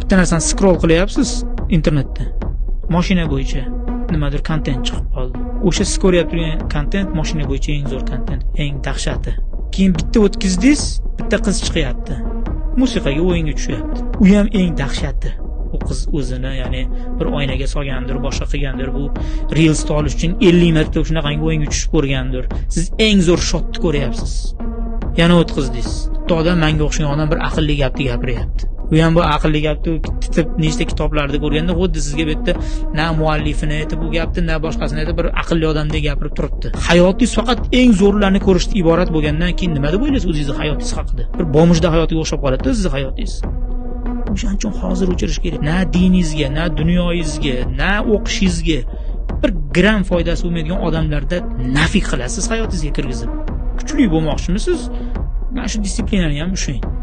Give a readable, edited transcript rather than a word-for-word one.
Bitta narsani scroll qilyapsiz internetda, moshina bo'yicha nimadir kontent chiqib qoldi. O'sha siz ko'ryapti turgan kontent moshina bo'yicha eng zo'r kontent, eng dahshati. Keyin bitta o'tkazdingiz, bitta qiz chiqyapti, musiqaga o'yinga tushyapti, u ham eng dahshati. U qiz o'zini, ya'ni, bir oynaga solgandir, boshqa qilgandir, bu reelsni olish uchun 50 marta shunaqangi o'yinga tushib ko'rgandir. Siz eng zo'r shotni ko'ryapsiz. Yana o'tkazdingiz, bitta odam, manga o'xshagan odam bir aqlli gapni gapiryapti. U ham bu aqlli gapni titib nechta kitoblarda ko'rganda, xuddi sizga bu yerda na muallifini aytib bu gapni, na boshqasini aytib, bir aqlli odamdek gapirib turibdi. Hayotingiz faqat eng zo'rlarni ko'rishdan iborat bo'lgandan keyin nima deb o'ylaysiz o'zingizni hayotingiz haqida? Bir бомж da hayotiga o'xshab qoladida sizni hayotingiz. O'shaning uchun hozir o'chirish kerak. Na diningizga, na dunyoyingizga, na o'qishingizga bir gram foydasi bo'lmaydigan odamlarda нафиг qilasiz hayotingizga kirgizib. Kuchli bo'lmoqchimisiz, mana shu дисциплина ni ham ushlang.